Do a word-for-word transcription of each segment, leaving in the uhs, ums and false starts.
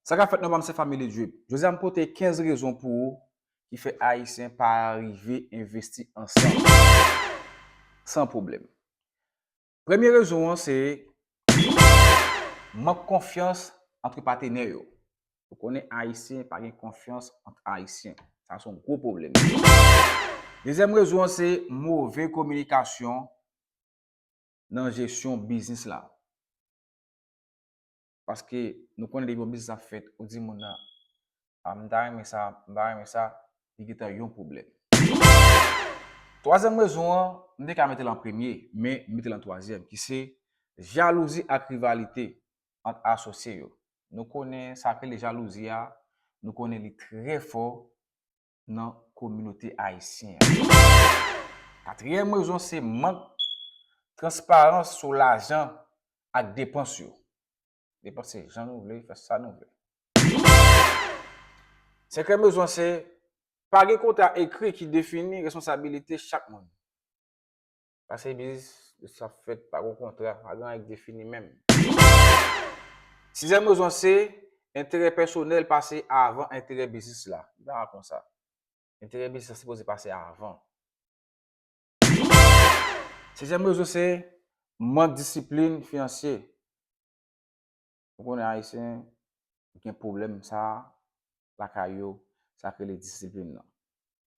Sa k ap fèt non, pa m se Family Drip. Jodi a m pote kenz rezon pou ou ki fè Ayisyen pa rive envesti ansanm san pwoblèm. Premye rezon an se mank konfyans ant patenè yo. Ou konnen Ayisyen pa gen konfyans ant Ayisyen. Sa se yon gwo pwoblèm. Dezyèm rezon an se move kominikasyon nan jesyon biznis la. Paske nou konnen depi yon biznis ap fèt, ou di moun nan, "A, m ta renmen sa, m pa renmen sa," li gentan yon pwoblèm. Twazyèm rezon an, m te ka mete l an premye, men m mete l an twazyèm, ki se jalouzi ak rivalite ant asosye yo. Nou konnen sa k rele jalouzi a, nou konnen li trè fò nan kominote ayisyen an. Katriyèm rezon se mank transparans sou lajan ak depans yo. Depanse jan nou vle, fè sa nou vle. Senkyèm rezon se pa gen kontra ekri ki defini responsabilite chak moun. Paske biznis sa fèt pa gen kontra, pa gen anyen ki defini menm. Sizyèm rezon se enterè pèsonèl pase avan enterè biznis la. Li pa konsa. Enterè biznis la sipoze pase avan. Setyèm rezon se mank disiplin finansye. Ou konnen Ayisyen gen pwoblèm sa lakay yo, sa k rele disiplin nan.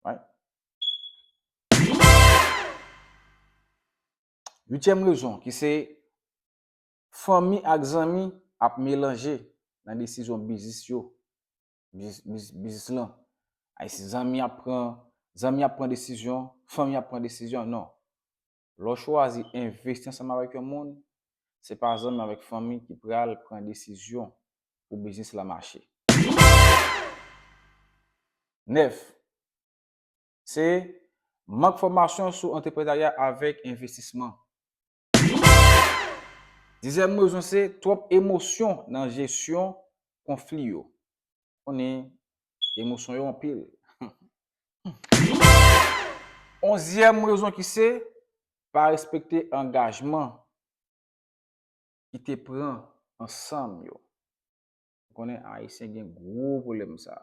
Right? Uityèm rezon ki se fanmi ak zanmi ap melanje nan desizyon biznis yo, biznis, biznis, biznis lan. Ay, si zanmi ap pran, zanmi ap pran desizyon, fanmi ap pran desizyon, non. Lè w chwazi envesti ansanm avèk yon moun, se pa zanmi avèk fanmi ki pral pran desizyon pou biznis la mache. Nèf, se mank fòmasyon sou antrepreneurya avèk envestisman. Dizyèm rezon se twòp emosyon nan jesyon konfli yo. Konnen emosyon yo anpil. Onzyèm rezon ki se pa respekte angajman ki te pran ansanm yo. Ou konnen Ayisyen gen gwo pwoblèm sa.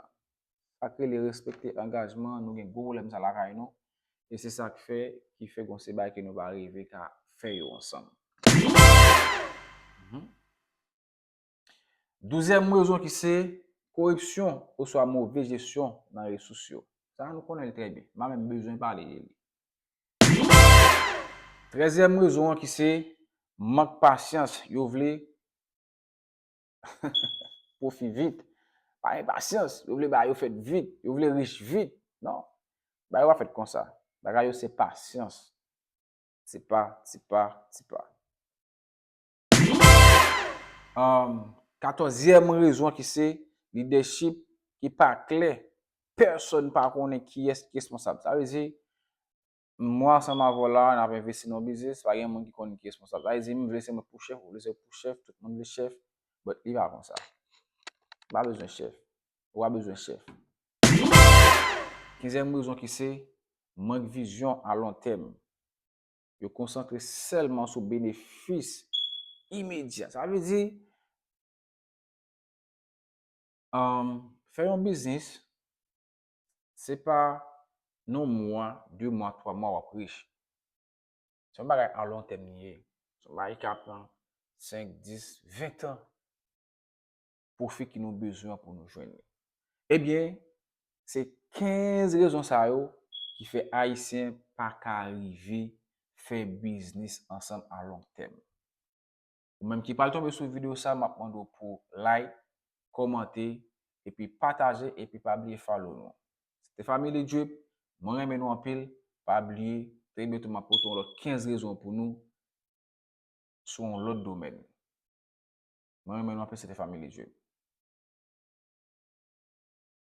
Sa k rele respekte angajman, nou gen gwo pwoblèm sa lakay nou. E se sa k fè, ki fè gon se bagay ke nou pa rive ka fè yo ansanm. Mhm. Douzyèm rezon ki se koripsyon oswa move jesyon nan resous yo. Sa nou konnen l trè byen. M pa menm bezwen pale de li. Trèzyèm rezon an ki se mank pasyans. Yo vle pwofi vit. Pa gen pasyans. Yo vle bagay yo fèt vit. Yo vle rich vit. Non. Bagay yo pa fèt konsa. Bagay yo se pasyans. Tipa, tipa, tipa. Ahn, katòzyèm rezon ki se lidèchip ki pa klè. Pèsonn pa konnen kiyès ki responsab. Sa vle di, mwen ansanm avè w la, n ap envesti nan yon biznis, pa gen moun ki konn ki responsab. Sa vle di, m vle se mwen pou chèf, ou vle se ou pou chèf, tout moun vle chèf, but li pa konsa. Ou pa bezwen chèf. Ou pa bezwen chèf. Kenzyèm rezon ki se mank vizyon a lon tèm. Yo konsantre sèlman sou benefis imedya. Sa vle di, um, fè yon biznis, se pa nan yon mwa, de mwa, twa mwa w ap rich. Se yon bagay a lon tèm li ye. Se yon bagay ki ka pran senk, dis, ven tan. Pwofi ki nou bezwen pou nou jwenn li. Ebyen, se kenz rezon sa yo ki fè Ayisyen pa ka rive fè biznis ansanm a lon tèm. Ou menm ki pral tonbe sou videyo sa, m ap mande w pou like, kòmante, epi pataje, epi pa bliye follow nou. Se te Family Drip, mwen renmen nou anpil, pa bliye, trè byento m ap pote yon lòt kenz rezon pou nou sou yon lòt domèn. Mwen renmen nou anpil, se te Family Drip.